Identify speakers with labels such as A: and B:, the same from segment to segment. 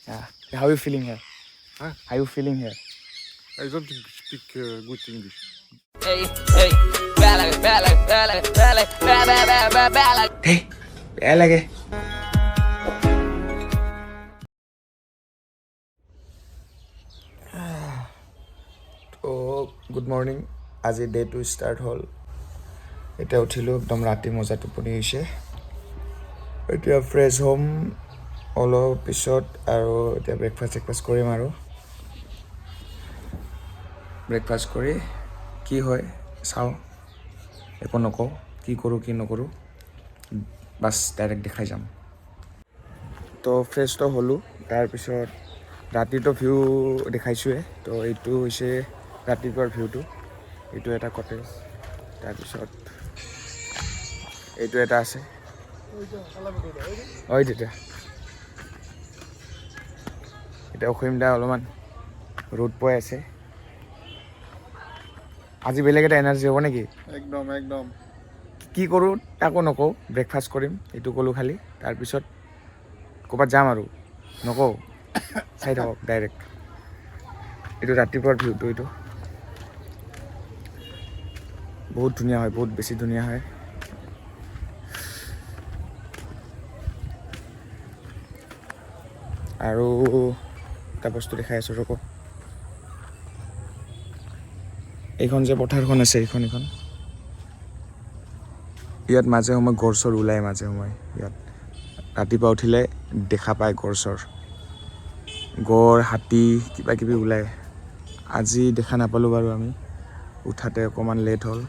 A: How you feeling here?
B: Huh?
A: How you feeling here?
B: I don't speak good English.
C: Hey, hey, bad like, bad like, bad like, bad like, bad, bad, bad, bad, bad like.
A: দেই, বেয়া লাগে। তো good morning. আজি ডে'টো start হ'ল। এতিয়া উঠিলোঁ, একদম ৰাতি মজা টোপনি হৈছে। এতিয়া ফ্ৰেছ হ'ম অলপ পিছত আৰু এতিয়া ব্ৰেকফাষ্ট চেকফাষ্ট কৰিম আৰু ব্ৰেকফাষ্ট কৰি কি হয় চাওঁ। একো নকওঁ, কি কৰোঁ কি নকৰোঁ, বাছ ডাইৰেক্ট দেখাই যাম। তো ফ্ৰেছটো হ'লোঁ, তাৰপিছত ৰাতিটো ভিউ দেখাইছোঁৱে। তো এইটো হৈছে ৰাতিপুৱাৰ ভিউটো। এইটো এটা কটেজ, তাৰপিছত এইটো এটা আছে। হয়, তেতিয়া এতিয়া অসীম দা অলপমান ৰ'দ পোৱাই আছে। আজি বেলেগ এটা এনাৰ্জি হ'ব নেকি?
B: একদম একদম।
A: কি কৰোঁ তাকো নকওঁ। ব্ৰেকফাষ্ট কৰিম এইটো ক'লোঁ খালি, তাৰপিছত ক'ৰবাত যাম আৰু নকওঁ, চাই থাকক ডাইৰেক্ট। এইটো ৰাতিপুৱাৰ ভিউটো, এইটো বহুত ধুনীয়া হয়, বহুত বেছি ধুনীয়া হয়। আৰু এটা বস্তু দেখাই আছোঁ, ৰ'ব। এইখন যে পথাৰখন আছে, এইখন ইয়াত মাজে সময়ে গড় চৰ ওলায়। মাজে সময়ে ইয়াত ৰাতিপুৱা উঠিলে দেখা পায় গড় চৰ, গড়, হাতী কিবা কিবি ওলায়। আজি দেখা নাপালোঁ বাৰু, আমি উঠাতে অকণমান লেট হ'ল,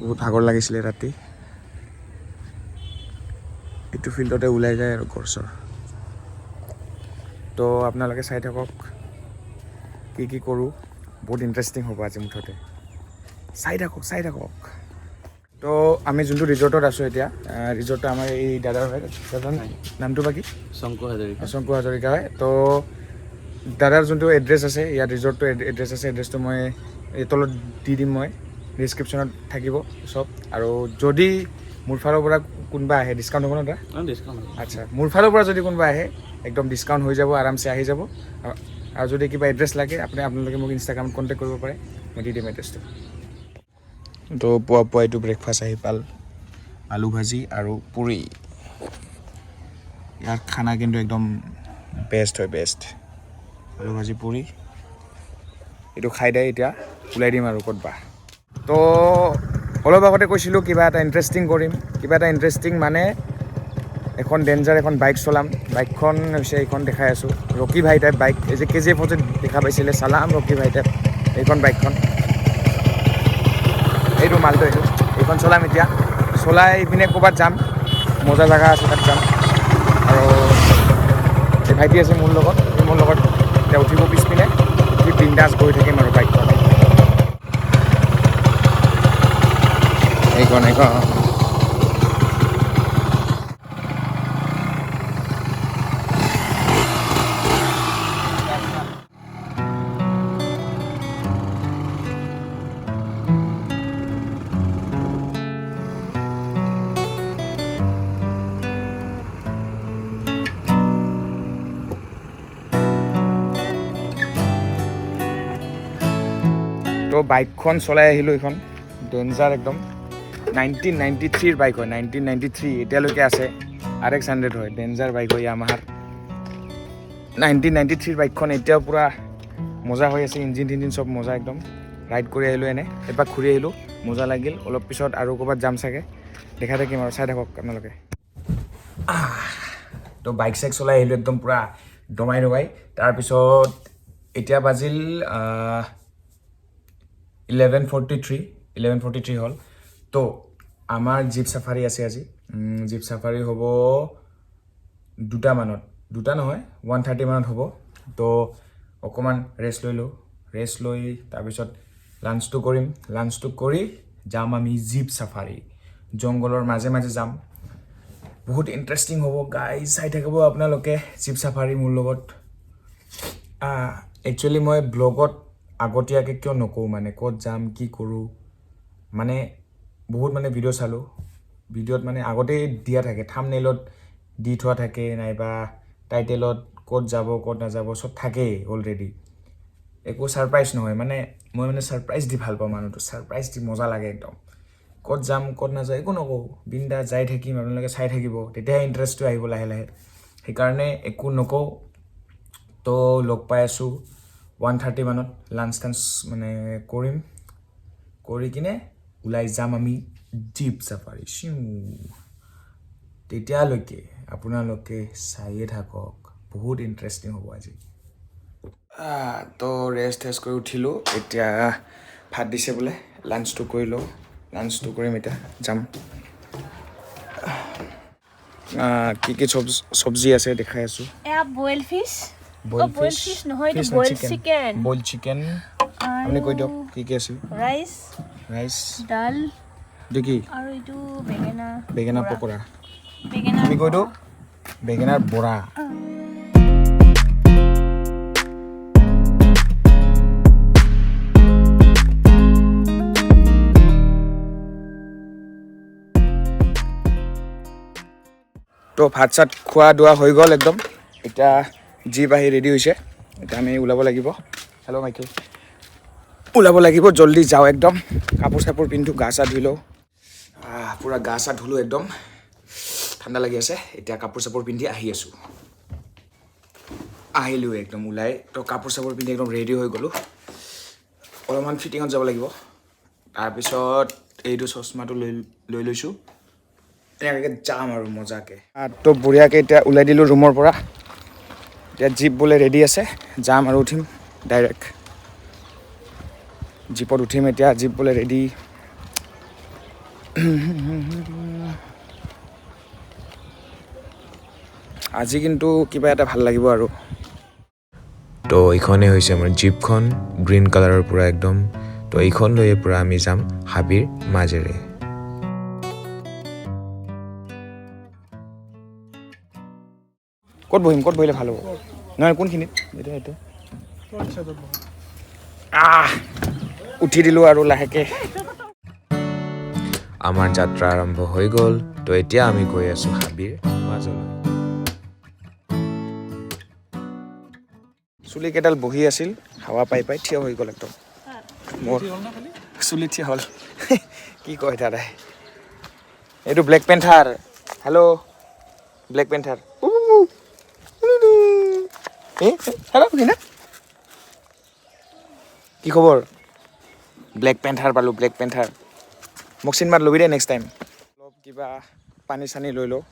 A: বহুত ভাগৰ লাগিছিলে ৰাতি। এইটো ফিল্ডতে ওলাই যায় আৰু গড় চৰ। তো আপোনালোকে চাই থাকক কি কি কৰোঁ, বহুত ইণ্টাৰেষ্টিং হ'ব আজি মুঠতে। চাই থাকক, চাই থাকক। তো আমি যোনটো ৰিজৰ্টত আছোঁ এতিয়া, ৰিজৰ্টটো আমাৰ এই দাদাৰ হয়। দাদাৰ নামটো বা কি?
D: শংকৰ হাজৰিকা।
A: শংকু হাজৰিকা হয়। তো দাদাৰ যোনটো এড্ৰেছ আছে ইয়াত, ৰিজৰ্টটো এড্ৰেছ আছে, এড্ৰেছটো মই এই তলত দি দিম, মই ডিছক্ৰিপশ্যনত থাকিব চব। আৰু যদি মোৰ ফালৰ পৰা কোনোবা আহে, ডিছকাউণ্ট হ'ব ন দাদা?
D: অঁ, ডিছকাউণ্ট।
A: আচ্ছা, মোৰ ফালৰ পৰা যদি কোনোবা আহে, একদম ডিছকাউণ্ট হৈ যাব, আৰামছে আহি যাব। আৰু যদি কিবা এড্ৰেছ লাগে, আপোনালোকে মোক ইনষ্টাগ্ৰামত কণ্টেক্ট কৰিব পাৰে, মই দি দিম এড্ৰেছটো। তো পুৱা পুৱা এইটো ব্ৰেকফাষ্ট আহি পাল, আলু ভাজি আৰু পুৰি। ইয়াৰ খানা কিন্তু একদম বেষ্ট হয়, বেষ্ট। আলু ভাজি পুৰি এইটো খাই দাই এতিয়া ওলাই দিম আৰু ক'তবা। তো অলপ আগতে কৈছিলোঁ কিবা এটা ইণ্টাৰেষ্টিং কৰিম। কিবা এটা ইণ্টাৰেষ্টিং মানে এখন ডেঞ্জাৰ এখন বাইক চলাম। বাইকখন হৈছে এইখন, দেখাই আছোঁ, ৰকি ভাই টাইপ বাইক। এই যে কেজিএফত যে দেখা পাইছিলে, চালাম ৰকি ভাই টাইপ, এইখন বাইকখন, এইটো মালটো, এইটো এইখন চলাম এতিয়া। চলাই পিনে ক'ৰবাত যাম, মজা জেগা আছে তাত যাম। আৰু এই ভাইটি আছে মোৰ লগত, সি মোৰ লগত এতিয়া উঠিব পিছপিনে, উঠি বিন্দাছ গৈ থাকিম আৰু বাইকখন। এইখন এইখন। তো বাইকখন চলাই আহিলোঁ, এইখন ডেঞ্জাৰ একদম। 1993ৰ বাইক হয়, 1993 এতিয়ালৈকে আছে। RX 100 হয়, ডেঞ্জাৰ বাইক হয় য়ামাহাৰ। 1993ৰ বাইকখন এতিয়াও পূৰা মজা হৈ আছে, ইঞ্জিন তিঞ্জিন চব মজা একদম। ৰাইড কৰি আহিলোঁ, এনে এপাক ঘূৰি আহিলোঁ, মজা লাগিল। অলপ পিছত আৰু ক'ৰবাত যাম চাগে, দেখাই থাকিম আৰু চাই থাকক আপোনালোকে। তো বাইক চাইক চলাই আহিলোঁ একদম পূৰা দমাই দমাই। তাৰপিছত এতিয়া বাজিল 11:43, 11:43 হ'ল। তো আমাৰ জীপ চাফাৰী আছে আজি। জীপ চাফাৰী হ'ব দুটামানত, দুটা নহয়, 1:30 মানত হ'ব। তো অকণমান ৰেষ্ট লৈ লওঁ, ৰেষ্ট লৈ তাৰপিছত লাঞ্চটো কৰিম। লাঞ্চটো কৰি যাম আমি জীপ চাফাৰী, জংঘলৰ মাজে মাজে যাম। বহুত ইণ্টাৰেষ্টিং হ'ব গাইজ, চাই থাকিব আপোনালোকে জীপ চাফাৰী মোৰ লগত। একচুৱেলি মই ব্লগত আগতীয়াকৈ কিয় নকওঁ, মানে ক'ত যাম কি কৰোঁ, মানে বহুত মানে ভিডিঅ' চালোঁ, ভিডিঅ'ত মানে আগতেই দিয়া থাকে, থাম্বনেইলত দি থোৱা থাকে নাইবা টাইটেলত ক'ত যাব ক'ত নাযাব চব থাকেই অলৰেডি, একো ছাৰপ্ৰাইজ নহয়। মানে মই মানে ছাৰপ্ৰাইজ দি ভাল পাওঁ মানুহটো, ছাৰপ্ৰাইজ দি মজা লাগে একদম। ক'ত যাম ক'ত নাযাওঁ একো নকওঁ, বিন্দাছ যাই থাকিম, আপোনালোকে চাই থাকিব, তেতিয়াহে ইণ্টাৰেষ্টটো আহিব লাহে লাহে। সেইকাৰণে একো নকওঁ। তো লগ পাই আছোঁ 1:30 মানত, লাঞ্চ টাঞ্চ মানে কৰিম, কৰি কিনে ওলাই যাম আমি জীপ চাফাৰী চিউ। তেতিয়ালৈকে আপোনালোকে চায়ে থাকক, বহুত ইণ্টাৰেষ্টিং হ'ব আজি। তো ৰেষ্ট টেষ্ট কৰি উঠিলোঁ, এতিয়া ভাত দিছে বোলে, লাঞ্চটো কৰি লওঁ, লাঞ্চটো কৰিম এতিয়া যাম। কি কি চব্জি আছে দেখাই আছোঁ।
D: এয়া boil fish.
A: Boil
D: boil fish নহয়, এইটো বইল চিকেন।
A: বইল চিকেন আপুনি কৈ দিয়ক কি কি আছে।
D: ৰাইচ,
A: ৰাইচ,
D: দাল।
A: এইটো কি?
D: আৰু এইটো বেঙেনা।
A: বেঙেনা পকৰা।
D: বেঙেনা।
A: আমি কৈ দিওঁ বেঙেনাৰ বৰা। তো ভাত চাত খোৱা দোৱা হৈ গ'ল একদম, এতিয়া জীপ আহি ৰেডি হৈছে, এতিয়া আমি ওলাব লাগিব। হেল্ল' মাইকেল, ওলাব লাগিব, জল্দি যাওঁ একদম, কাপোৰ চাপোৰ পিন্ধো, গা চা ধুই লওঁ। পূৰা গা চা ধুলোঁ একদম, ঠাণ্ডা লাগি আছে। এতিয়া কাপোৰ চাপোৰ পিন্ধি আহি আছোঁ, আহিলোঁ একদম ওলাই। তো কাপোৰ চাপোৰ পিন্ধি একদম ৰেডি হৈ গ'লোঁ, অলপমান ফিটিঙত যাব লাগিব। তাৰপিছত এইটো চশমাটো লৈ লৈ লৈছোঁ, এনেকৈ যাম আৰু মজাকৈ। তো বঢ়িয়াকৈ এতিয়া ওলাই দিলোঁ ৰুমৰ পৰা, এতিয়া জীপ বোলে ৰেডি আছে, যাম আৰু উঠিম ডাইৰেক্ট জীপত উঠিম এতিয়া, জীপ বোলে ৰেডি। আজি কিন্তু কিবা এটা ভাল লাগিব আৰু।
E: তো এইখনেই হৈছে আমাৰ জীপখন, গ্ৰীণ কালাৰৰ পূৰা একদম। তো এইখন লৈয়ে পূৰা আমি যাম হাবিৰ মাজেৰে।
A: ক'ত বহিম, ক'ত বহিলে ভাল হ'ব? নহয় কোনখিনিত? এইটো এইটো উঠি দিলোঁ আৰু লাহেকৈ।
E: আমাৰ যাত্ৰা আৰম্ভ হৈ গ'ল। তো এতিয়া আমি গৈ আছোঁ হাবিৰ মাজলৈ।
A: চুলিকেইডাল বহি আছিল, হাৱা পাই পাই থিয় হৈ গ'ল একদম। মোৰ চুলি থিয় হ'ল, কি কয় দাদাই। এইটো black panther, hello black panther. Hello কিনা, কি খবৰ? ব্লেক পেন্থাৰ পালোঁ, ব্লেক পেন্থাৰ। মোক চিনেমাত ল'বি দেই নেক্সট টাইম। অলপ কিবা পানী চানী লৈ লওঁ,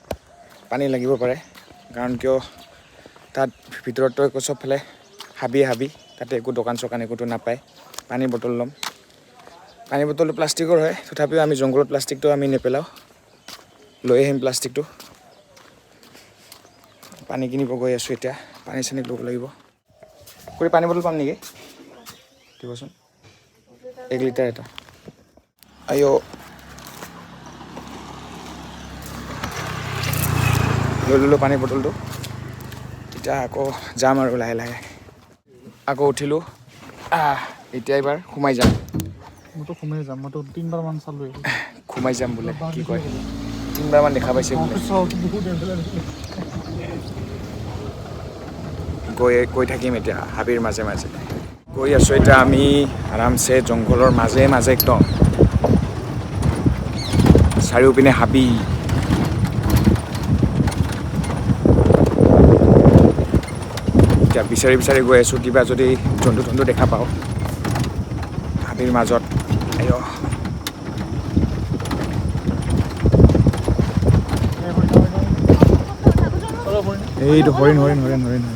A: পানী লাগিব পাৰে, কাৰণ কিয় তাত ভিতৰততো একো চবফালে হাবি হাবি, তাতে একো দোকান চোকান একোতো নাপায়। পানী বটল ল'ম, পানী বটলটো প্লাষ্টিকৰ হয়, তথাপিও আমি জংঘলত প্লাষ্টিকটো আমি নেপেলাওঁ, লৈ আহিম প্লাষ্টিকটো। পানী কিনিব গৈ আছোঁ এতিয়া, পানী চানী ল'ব লাগিব। খুৰী পানী বটল পাম নেকি? দিবচোন 1 লিটাৰ এটা। আইঅ লৈ ল'লোঁ পানী বটলটো, এতিয়া আকৌ যাম আৰু লাহে লাহে। আকৌ উঠিলোঁ, এতিয়া এইবাৰ সোমাই যাম।
B: মইতো সোমাই যাম, মইতো তিনিবাৰমান চালোঁ।
A: সোমাই যাম বোলে, কি কয়, তিনিবাৰমান দেখা পাইছে বোলে। গৈ গৈ থাকিম এতিয়া হাবিৰ মাজে মাজে। গৈ আছোঁ এতিয়া আমি আৰামছে জংঘলৰ মাজে মাজে একদম, চাৰিওপিনে হাবি। এতিয়া বিচাৰি বিচাৰি গৈ আছোঁ, কিবা যদি জন্তু তন্তু দেখা পাওঁ হাবিৰ মাজত। আইঅ এইটো হৰিণ হৰিণ হৰিণ হৰিণ হৰিণ।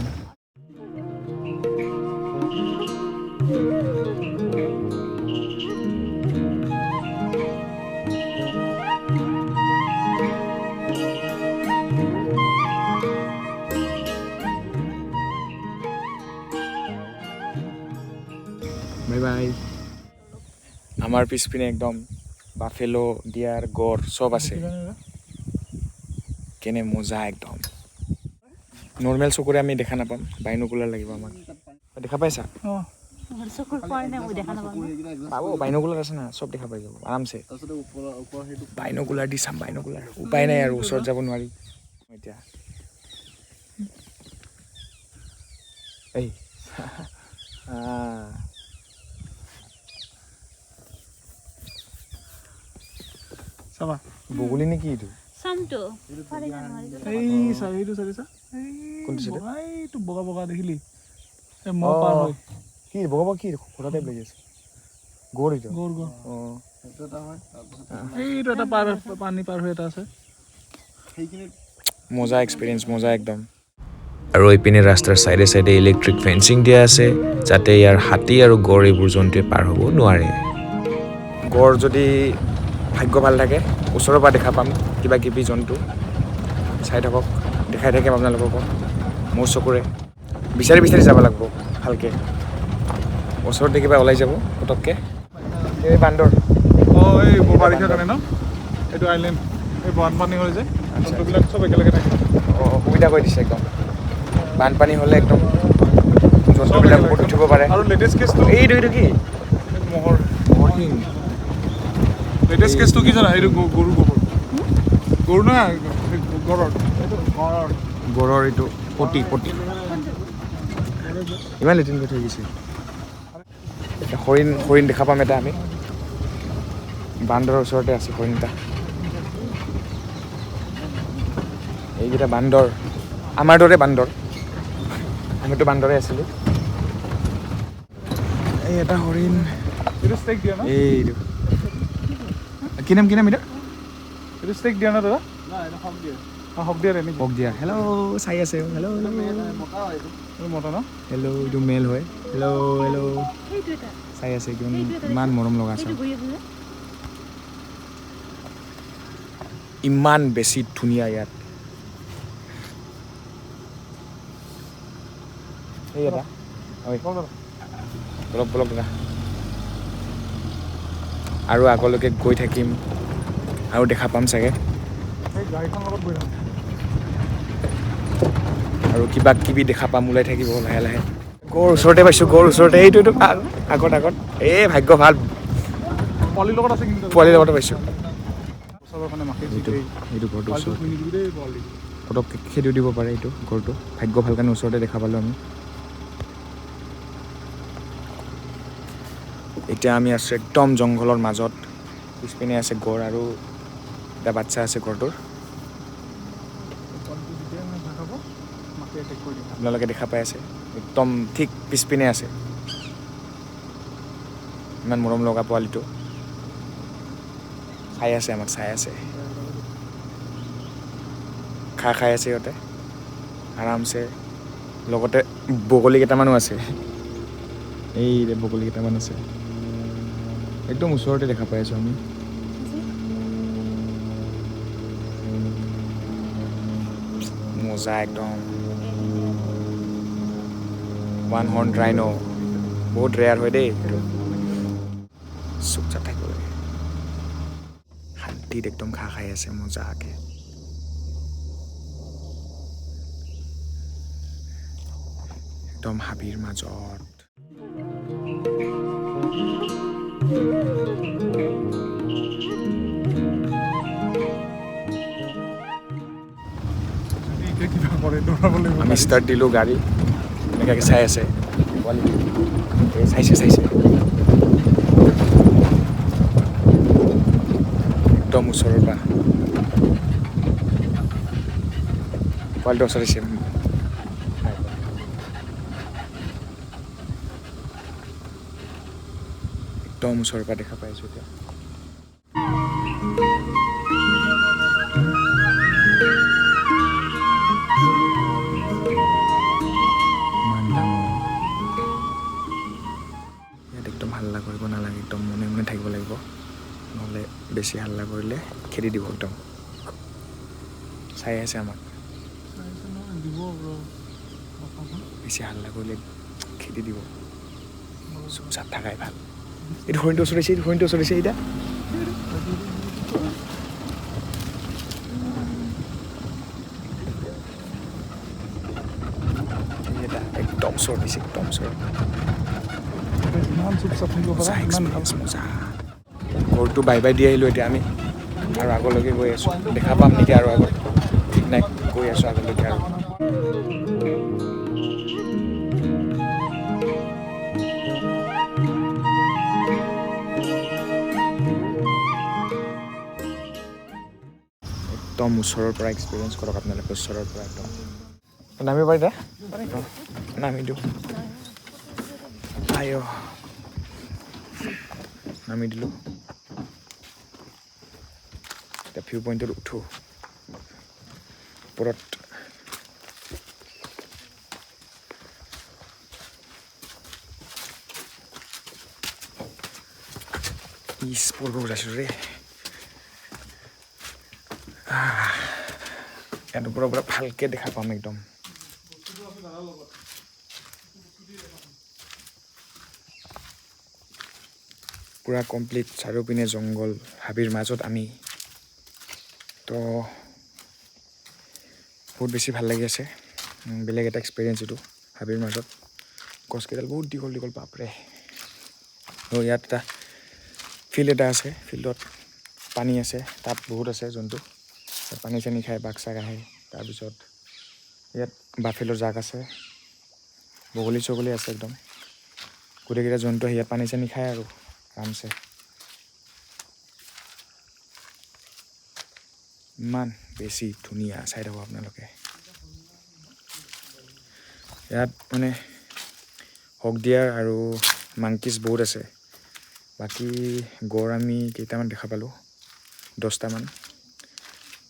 A: Bye bye. আমাৰ পিছপিনে একদম বাফেলো, ডিয়াৰ, গড় চব আছে, কেনে মজা একদম। নৰ্মেল চকুৰে আমি দেখা নাপাম, বাইনোকুলাৰ লাগিব আমাক। দেখা পাইছা? পাব, বাইনোকুলাৰ আছে না, চব দেখা পাই যাব আৰামছে। বাইনোকুলাৰ দি চাম, বাইনোকুলাৰ। উপায় নাই আৰু, ওচৰত যাব নোৱাৰি এতিয়া। এই।
B: চাবা।
A: বগলী নেকি এইটো?
D: চামটো।
B: এই চা, এইটো চাবি, চা।
A: কোনটো চাইডে?
B: এইটো বগা বগা দেখিলি? এই মহ পাৰ হৈ।
A: কি বগা বগা কি খুৰা টাইপ লাগি আছে? গড় এইটো।
B: গৌৰ, গৌৰ।
A: অঁ।
B: এইটো এটা পাৰ, পানী পাৰ হৈ এটা আছে।
A: মজা এক্সপিৰিয়েঞ্চ, মজা একদম।
E: আৰু এইপিনে ৰাস্তাৰ ছাইডে ছাইডে ইলেক্ট্ৰিক ফেঞ্চিং দিয়া আছে, যাতে ইয়াৰ হাতী আৰু গড় এইবোৰ জন্তুৱে পাৰ হ'ব নোৱাৰে।
A: গড় যদি ভাগ্য ভাল থাকে, ওচৰৰ পৰা দেখা পাম কিবা কিবি জন্তু। চাই থাকক, দেখাই থাকিম আপোনালোককো। মোৰ চকুৰে বিচাৰি বিচাৰি যাব লাগিব ভালকৈ। ওচৰতে কিবা ওলাই যাব পটককৈ। এই বান্দৰ।
B: অঁ, এই বাৰিষাৰ কাৰণে ন এইটো আইলেণ্ড। এই বানপানী হৈ যায়, জন্তুবিলাক চব একেলগে থাকে।
A: অঁ, সুবিধা কৰি দিছে একদম। বানপানী হ'লে একদম জন্তুবিলাক ওপৰত উঠিব পাৰে।
B: আৰু লেটেষ্ট কেছটো
A: এইটো, এইটো কি?
B: মহৰ।
A: মহৰ শিং।
B: লেটেষ্ট কেছটো কি জানা? এইটো গৰু গোবৰ, গৰু নহয়, গড়ৰ, এইটো গড়ৰ।
A: গড়ৰ এইটো পটি, পটি ইমান লেট্ৰিন কৰি থৈ গৈছে। এতিয়া হৰিণ, হৰিণ দেখা পাম এটা আমি। বান্দৰৰ ওচৰতে আছে হৰিণ এটা। এইকেইটা বান্দৰ, আমাৰ দৰে বান্দৰ। আমিতো বান্দৰে আছিলোঁ। এই এটা হৰিণ।
B: এইটো ষ্টেক দিয়া ন?
A: এইটো কি নাম, কি নাম এইটো?
B: এইটো ষ্টেক দিয়া ন দাদা? অঁ, হক দিয়া নেকি?
A: কক দিয়া। হেল্ল', চাই আছে। হেল্ল'।
B: এইটো মতা ন?
A: হেল্ল', এইটো মেল হয়। Hello', hello'.
D: সেইটো এটা।
A: চাই আছে কিমান, ইমান মৰম লগা।
D: সেইটো
A: চাওক।
D: ঘূৰি আছে যে।
A: ইমান বেছি ধুনীয়া ইয়াত। এই এটা ঐ। বলক, বলক দাদা, আৰু আগলৈকে গৈ থাকিম আৰু দেখা পাম চাগে।
B: এই গাড়ীখনৰ লগত গৈ থাকোঁ।
A: আৰু কিবা কিবি দেখা পাম, ওলাই থাকিব লাহে লাহে। গড় ওচৰতে পাইছোঁ, গড় ওচৰতে। এইটো, এইটো আগত, আগত। এই ভাগ্য ভাল।
B: পোৱালিৰ লগত আছে কিন্তু।
A: পোৱালিৰ লগতে পাইছোঁ।
B: ওচৰৰ মানে মাখি।
A: এইটো, এইটো ঘৰটো।
B: পোৱালিটো
A: ওচৰত।
B: শুই নিদিবি দেই পোৱালি।
A: পটককৈ খেদিও দিব পাৰে এইটো ঘৰটো। ভাগ্য ভাল কাৰণে ওচৰতে দেখা পালোঁ আমি। এতিয়া আমি আছোঁ একদম জংঘলৰ মাজত। পিছপিনে আছে গড় আৰু এটা বাচ্ছা আছে গড়টোৰ।
B: পোৱালিটো যেতিয়াই মানে ভয় খাব, মাখি এটেক কৰি দিব।
A: আপোনালোকে দেখা পাই আছে, একদম ঠিক পিছপিনে আছে। ইমান মৰম লগা পোৱালিটো, চাই আছে আমাক, চাই আছে। ঘাঁহ খাই আছে সিহঁতে আৰামছে। লগতে বগলী কেইটামানো আছে। এই যে বগলী কেইটামান আছে, একদম ওচৰতে দেখা পাই আছোঁ আমি। মজা একদম। ওৱান হৰ্ণ ৰাইন' বহুত ৰেয়াৰ হয় দেই এইটো। চুপচাপ থাকিব লাগে। শান্তিত একদম ঘাঁহ খাই আছে মজাকে। একদম হাবিৰ মাজত।
B: যদি এতিয়া কিবা কৰে, দৌৰাব লাগিব।
A: আমি ষ্টাৰ্ট দিলোঁ গাড়ী। এনেকুৱাকৈ চাই আছে পোৱালিটো। এই চাইছে, চাইছে একদম ওচৰৰ পৰা। পোৱালিটো ওচৰত আহিছে। একদম ওচৰৰ পৰা দেখা পাইছোঁ এতিয়া। ইমান ডাঙৰ। ইয়াত একদম হাল্লা কৰিব নালাগে, একদম মনে মনে থাকিব লাগিব। নহ'লে বেছি হাল্লা কৰিলে খেদি দিব একদম। চাই আছে আমাক।
B: দিব।
A: বেছি হাল্লা কৰিলে খেদি দিব। চুপচাপ থাকাই ভাল। এইটো হৰিণটো ওচৰত আহিছে, এইটো হৰিণটো ওচৰত আহিছে এতিয়া। এই এটা একদম ওচৰত আহিছে, একদম ওচৰত।
B: ইমান চুপচাপ থাকিব
A: মজা
B: পাৰা ইমান ভাল।
A: এক্সপিৰিয়েঞ্চ, মজা। ঘৰটো বাই বাই the আহিলোঁ। এতিয়া আমি আৰু আগলৈকে গৈ আছোঁ। দেখা পাম নেকি আৰু আগত ঠিক নাই। গৈ আছোঁ আগলৈকে আৰু। একদম ওচৰৰ পৰা এক্সপিৰিয়েঞ্চ কৰক আপোনালোকে, ওচৰৰ পৰা একদম। নামিব পাৰি দে, নামি দিওঁ। আইঅ, নামি দিলোঁ। এতিয়া ভিউ পইণ্টত উঠোঁ ওপৰত। ইচ, পৰিব ওলাইছোঁ ৰে। ইয়াত ওপৰৰ পৰা ভালকৈ দেখা পাম একদম। পূৰা কমপ্লিট চাৰিওপিনে জংঘল, হাবিৰ মাজত আমি। তো বহুত বেছি ভাল লাগি আছে, বেলেগ এটা এক্সপিৰিয়েঞ্চ এইটো। হাবিৰ মাজত গছকেইডাল বহুত দীঘল দীঘল, বাপৰে। তো ইয়াত এটা ফিল্ড এটা আছে, ফিল্ডত পানী আছে, তাত বহুত আছে জন্তু, তাত পানী চানী খায়, বাঘ চাঘ আহে। তাৰপিছত ইয়াত বাফেলৰ জাক আছে, বগলী চগলী আছে, একদম গোটেইকেইটা জন্তু আহি ইয়াত পানী চানী খায় আৰু আৰামছে। ইমান বেছি ধুনীয়া, চাই থাকক আপোনালোকে। ইয়াত মানে হক দিয়াৰ আৰু মাংকিজ বহুত আছে। বাকী গড় আমি কেইটামান দেখা পালোঁ, 10টামান।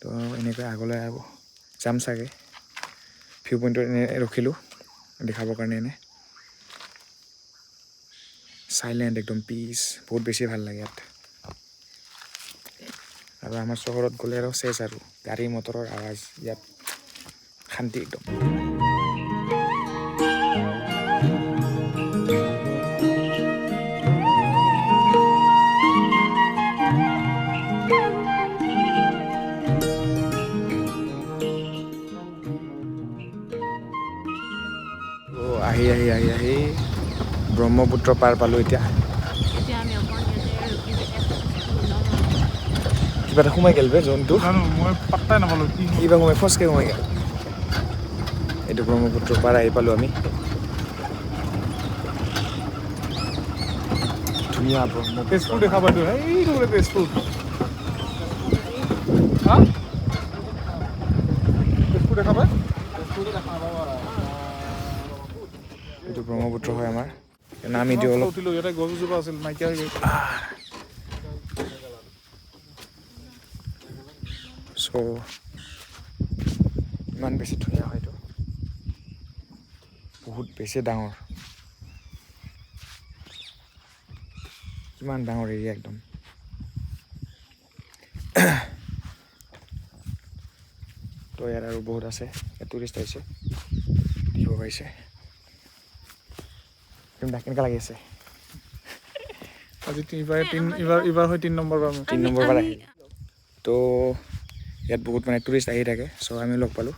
A: তো এনেকৈ আগলৈ আৰু যাম চাগে। ভিউ পইণ্টত এনে ৰখিলোঁ দেখাবৰ কাৰণে। এনে চাইলেণ্ট একদম পিচ, বহুত বেছি ভাল লাগে ইয়াত। আৰু আমাৰ চহৰত গ'লে আৰু চেচ আৰু গাড়ী মটৰৰ আৱাজ, ইয়াত শান্তি একদম। আহি আহি আহি আহি ব্ৰহ্মপুত্ৰ পাৰ পালোঁ। এতিয়া
D: এতিয়া আমি অকণ ইয়াতে ৰখি ল'ম।
A: কিবা এটা সোমাই গ'ল বে জন্তু।
B: জানো, মই পাত্তাই নাপালোঁ কি।
A: কিবা সোমাই ফচকে সোমাই গ'ল। এইটো ব্ৰহ্মপুত্ৰ পাৰ আহি পালোঁ আমি। ধুনীয়া ব্ৰহ্মপুত্ৰ।
B: তেজপুৰ দেখা পাইছোঁ, সেইটো বোলে তেজপুৰ। হা, তেজপুৰ দেখা পায়।
A: এইটো ব্ৰহ্মপুত্ৰ হয় আমাৰ। নামি দিওঁ অলপ।
B: উঠিলোঁ, ইয়াতে গছ এজোপা আছিল, নাইকিয়া হৈ গ'ল।
A: চ' ইমান বেছি ধুনীয়া হয় এইটো, বহুত বেছি ডাঙৰ, কিমান ডাঙৰ এৰিয়া একদম। তো ইয়াত আৰু বহুত আছে, ইয়াত টুৰিষ্ট আহিছে, দেখিব পাৰিছে। তুমি কেনেকুৱা লাগি আছে?
B: আজি তিনিবাৰ তিন এইবাৰ এইবাৰ হয় 3 নম্বৰ বাৰ মোৰ।
A: 3 নম্বৰ বাৰ আহিল। তো ইয়াত বহুত মানে টুৰিষ্ট আহি থাকে। চ' আমি লগ পালোঁ।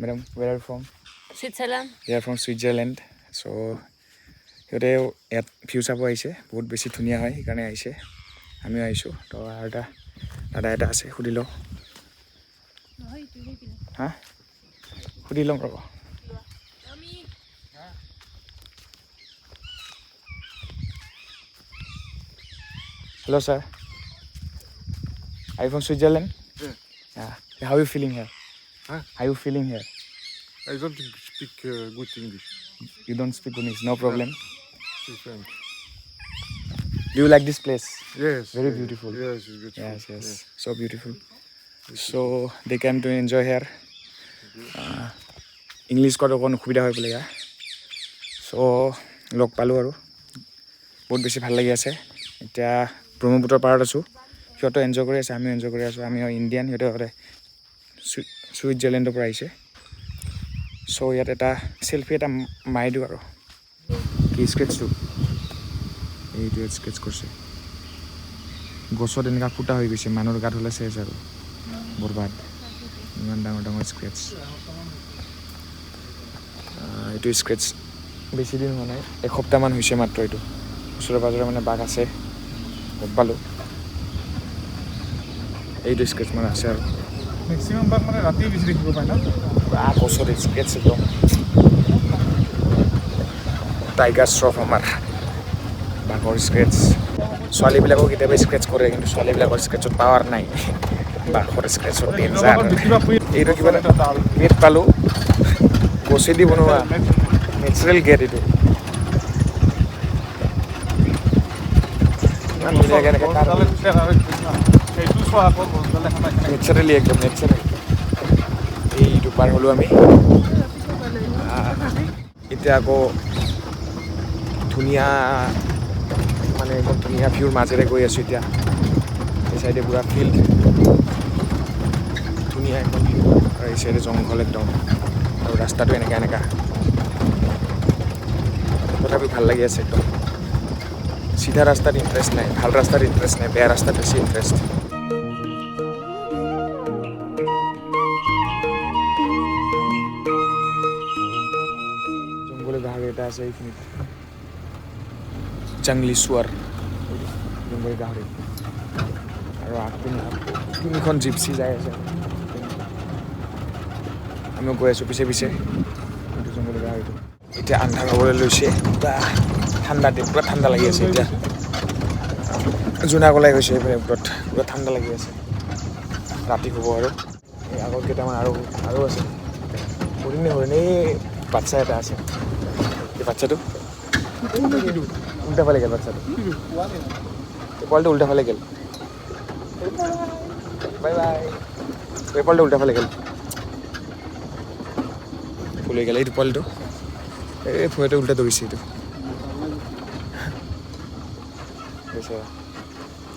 A: Madam, where are from?
D: Switzerland.
A: They are from Switzerland. So সিহঁতে ইয়াত ভিউ চাব আহিছে, বহুত বেছি ধুনীয়া হয় সেইকাৰণে আহিছে। আমিও আহিছোঁ। তো আৰু এটা দাদা এটা আছে, সুধি লওঁ। হা, সুধি ল'ম ৰ'ব। Hello sir, are you from Switzerland?
F: Yeah.
A: How you feeling here?
F: Huh?
A: How you feeling here?
F: I don't speak good English.
A: You don't speak English, no problem.
F: Speak French.
A: Do you like this place?
F: Yes.
A: Very
F: yes,
A: beautiful.
F: Yes, it's beautiful.
A: Yes, yes, so beautiful. So they came to enjoy here. English কোৱাত অকণ অসুবিধা হৈ পেলাই ইয়াৰ। চ' লগ পালোঁ আৰু বহুত বেছি ভাল লাগি আছে। এতিয়া ব্ৰহ্মপুত্ৰৰ পাৰত আছোঁ, সিহঁতেও এনজয় কৰি আছে, আমিও এনজয় কৰি আছোঁ। আমিও ইণ্ডিয়ান, সিহঁতে সদায় ছুইজাৰলেণ্ডৰ পৰা আহিছে। চ' ইয়াত এটা চেলফি এটা মাৰি দিওঁ আৰু। কি স্কেটছটো, এইটো ইয়াত স্কেটছ কৰিছে। গছত এনেকুৱা ফুটা হৈ গৈছে, মানুহৰ গাত হ'লে চেচ আৰু বৰবাদ। ইমান ডাঙৰ ডাঙৰ স্ক্ৰেটছ। এইটো স্ক্ৰেটছ বেছি দিন হোৱা নাই, এসপ্তাহমান হৈছে মাত্ৰ। এইটো ওচৰে পাঁজৰে মানে বাঘ আছে, গম পালোঁ। এইটো স্ক্ৰেটছ মানে আছে আৰু।
B: মেক্সিমাম বাঘ মানে ৰাতি বেছি দেখিব পায় ন?
A: পুৰা গছত স্ক্ৰেটছ একদম। টাইগাৰ শ্ৰফ আমাৰ বাঘৰ স্ক্ৰেটছ। ছোৱালীবিলাকো কেতিয়াবা স্ক্ৰেটছ কৰে, কিন্তু ছোৱালীবিলাকৰ স্ক্ৰেটছত পাৱাৰ নাই। বাঁহৰ স্ক্ৰেচত ডেঞ্জাৰ। এইটো কিবা এটা গেট পালোঁ, গছেদি বনোৱা নেচাৰেল গেট এইটো। ইমান ধুনীয়াকৈ এনেকৈ নেচাৰেলি, একদম নেচাৰেল। এইটো পাৰ হ'লোঁ আমি। এতিয়া আকৌ ধুনীয়া, মানে একদম ধুনীয়া ভিউৰ মাজেৰে গৈ আছোঁ এতিয়া। এই চাইডে পূৰা ফিল্ড, ধুনীয়া একদম ভিউ, আৰু এই চাইডে জংঘল একদম, আৰু ৰাস্তাটো এনেকা এনেকা। তথাপি ভাল লাগি আছে একদম। চিধা ৰাস্তাত ইণ্টাৰেষ্ট নাই, ভাল ৰাস্তাত ইণ্টাৰেষ্ট নাই, বেয়া ৰাস্তাত বেছি ইণ্টাৰেষ্ট। জংঘলী গাহৰি এটা আছে এইখিনিত, জংলী চোৱাৰ, জংঘলী গাহৰি। আৰু আগপিনে তিনিখন জিপচি যাই আছে, আমিও গৈ আছোঁ পিছে পিছে। এইটো জংঘলী গাহৰিটো। এতিয়া আন্ধাৰ হ'বলৈ লৈছে, পূৰা ঠাণ্ডা, পূৰা ঠাণ্ডা লাগি আছে। এতিয়া জোনাক ওলাই গৈছে এইপিনে ওপৰত, পূৰা ঠাণ্ডা লাগি আছে। ৰাতি হ'ব আৰু। এই আগত কেইটামান আৰু আছে, হৰিণে হৰিণে। এই বাচ্ছা এটা আছে, এই বাচ্ছাটো উল্টা ফালে গ'ল। বাচ্ছাটো, এই পোৱালিটো উল্টা ফালে গ'ল। Bye bye. এই পোৱালিটো উল্টা ফালে গ'ল, ফুল হৈ গ'ল। এইটো পোৱালিটো, এই ভৰিটো উল্টা দৌৰিছে এইটো। বেচেৰা।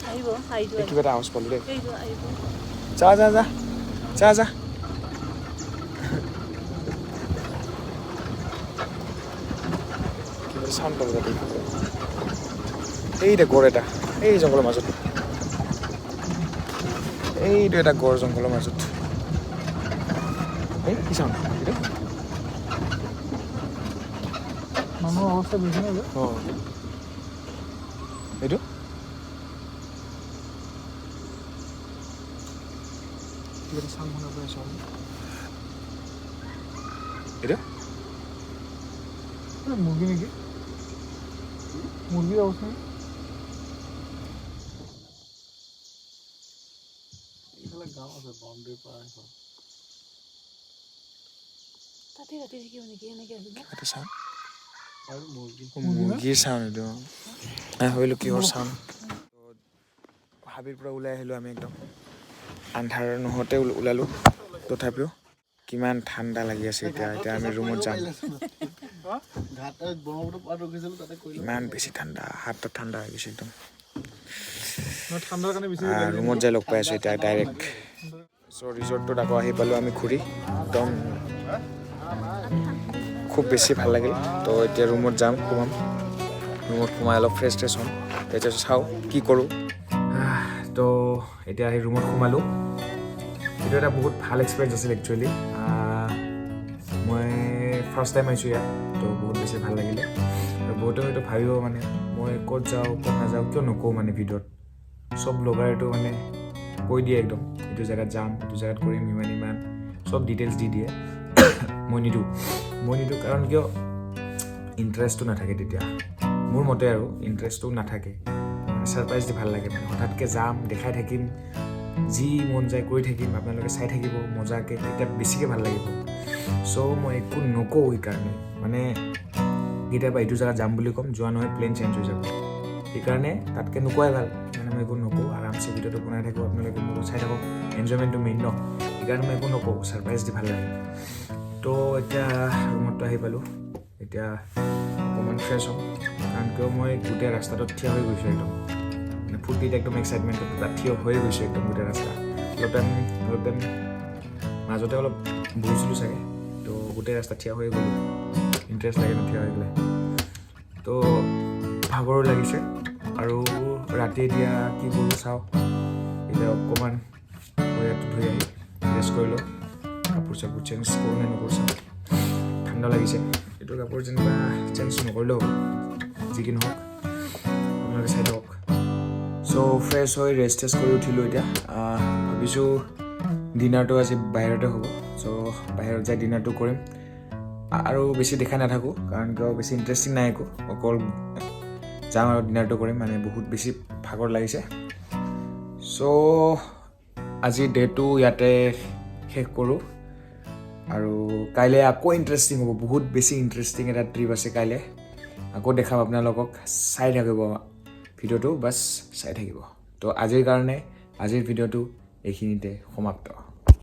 D: আহিব আহিব।
A: এই কিবা এটা আৱাজ পালোঁ দেই।
D: এইটো আহিব।
A: যা যা যা যা যা। কিবা চাউণ্ড পালোঁ তাতে। এইটা গড় এটা, এই জংঘলৰ মাজত। এইটো এটা গড় জংঘলৰ মাজত। এই কি চাউণ্ড এইটো?
B: মানুহৰ অৱস্থা বেছি নাই।
A: অঁ, এইটো কিবা এটা চাউণ্ড শুনা পাই আছোঁ আমি। এইটো
B: মুৰ্গী নেকি? মুৰ্গীৰ অৱস্থা নেকি? এইফালে গাঁও আছে, বাউণ্ডেৰীৰ পৰা সেইখন।
D: তাতে ৰাতি থাকিব নেকি? এনেকে আহিব।
A: কিবা এটা চাউণ্ড।
F: আৰু মুৰ্গী।
A: মুৰ্গীৰ চাউণ্ড এইটো। মই ভাবিলোঁ কিহৰ চাউণ্ড। হাবিৰ পৰা ওলাই আহিলোঁ আমি, একদম আন্ধাৰ নহওঁতে ওলালোঁ। তথাপিও কিমান ঠাণ্ডা লাগি আছে এতিয়া। এতিয়া আমি ৰুমত যাম।
F: ঘাট ব্ৰহ্মপুত্ৰ পাৰত ৰখিছিলোঁ, তাতে কৰিলোঁ।
A: ইমান বেছি ঠাণ্ডা, হাত ঠাণ্ডা হৈ গৈছে একদম।
B: নহয়, ঠাণ্ডাৰ কাৰণে বেছি।
A: ৰুমত যাই লগ পাই আছোঁ এতিয়া ডাইৰেক্ট। চ' ৰিজৰ্টটোত আকৌ আহি পালোঁ আমি ঘূৰি, একদম খুব বেছি ভাল লাগিল। তো এতিয়া ৰুমত যাম, সোমাম ৰুমত, সোমাই অলপ ফ্ৰেছ ট্ৰেছ হ'ম, তাৰপিছত চাওঁ কি কৰোঁ। তো এতিয়া আহি ৰুমত সোমালোঁ। এইটো এটা বহুত ভাল এক্সপিৰিয়েঞ্চ আছিল একচুৱেলি। মই ফাৰ্ষ্ট টাইম আহিছোঁ ইয়াত, তো বহুত বেছি ভাল লাগিলে। আৰু বহুতে হয়তো ভাবিব, মানে মই ক'ত যাওঁ, ক'ত নাযাওঁ কিয় নকওঁ। মানে ভিডিঅ'ত চব ব্লগাৰেতো মানে কৈ দিয়ে একদম, এইটো জেগাত যাম, এইটো জেগাত কৰিম, ইমান ইমান চব ডিটেইলছ দি দিয়ে। মই নিদিওঁ। মই নিদিওঁ কাৰণ কিয়, ইণ্টাৰেষ্টটো নাথাকে তেতিয়া। মোৰ মতে আৰু ইণ্টাৰেষ্টটো নাথাকে। মানে ছাৰপ্ৰাইজ দি ভাল লাগে। মানে হঠাৎকৈ যাম, দেখাই থাকিম, যি মন যায় কৰি থাকিম, আপোনালোকে চাই থাকিব মজাকৈ, তেতিয়া বেছিকৈ ভাল লাগিব। চ' মই একো নকওঁ সেইকাৰণে। মানে কেতিয়াবা এইটো জেগাত যাম বুলি ক'ম, যোৱা নহয়, প্লেন চেঞ্জ হৈ যাব। সেইকাৰণে তাতকৈ নোকোৱাই ভাল। সেইকাৰণে মই একো নকওঁ, আৰামছে ভিডিঅ'টো বনাই থাকোঁ, আপোনালোকে মোৰ লগত চাই থাকক। এনজয়মেণ্টটো মেইন ন, সেইকাৰণে মই একো নকওঁ, ছাৰপ্ৰাইজ দি ভাল লাগে। তো এতিয়া ৰুমতটো আহি পালোঁ। এতিয়া অকণমান ফ্ৰেছ হ'ম, কাৰণ কিয় মই গোটেই ৰাস্তাটোত থিয় হৈ গৈছোঁ একদম, মানে ফূৰ্তিত একদম এক্সাইটমেণ্টত তাত থিয় হৈ গৈছোঁ একদম গোটেই ৰাস্তা। অলপ টাইম মাজতে অলপ বহিছিলোঁ চাগে। তো গোটেই ৰাস্তা থিয় হৈ গ'লোঁ। ইণ্টাৰেষ্ট লাগে ন থিয় হৈ গ'লে। তো ভাগৰো লাগিছে আৰু ৰাতি এতিয়া কি কৰোঁ চাওঁ। এতিয়া অকণমান ভৰি হাতটো ধুই আহি ৰেষ্ট কৰি লওঁ। কাপোৰ চাপোৰ চেঞ্জ কৰোঁ নে নকৰোঁ চাওঁ। ঠাণ্ডা লাগিছে। এইটো কাপোৰ যেনিবা চেঞ্জ নকৰিলেও হ'ব। যি কি নহওক, আপোনালোকে চাই থাকক। চ' ফ্ৰেছ হৈ ৰেষ্ট টেষ্ট কৰি উঠিলোঁ। এতিয়া ভাবিছোঁ ডিনাৰটো আজি বাহিৰতে হ'ব। চ' বাহিৰত যাই ডিনাৰটো কৰিম আৰু বেছি দেখাই নাথাকোঁ, কাৰণ কিয় বেছি ইণ্টাৰেষ্টিং নাই একো। অকল যাম আৰু ডিনাৰটো কৰিম। মানে বহুত বেছি ভাগৰ লাগিছে। চ' আজিৰ ডে'টো ইয়াতে শেষ কৰোঁ আৰু কাইলৈ আকৌ ইণ্টাৰেষ্টিং হ'ব, বহুত বেছি ইণ্টাৰেষ্টিং এটা ট্ৰিপ আছে কাইলৈ। আকৌ দেখাম আপোনালোকক, চাই থাকিব ভিডিঅ'টো, বাছ চাই থাকিব। তো আজিৰ কাৰণে আজিৰ ভিডিঅ'টো এইখিনিতে সমাপ্ত।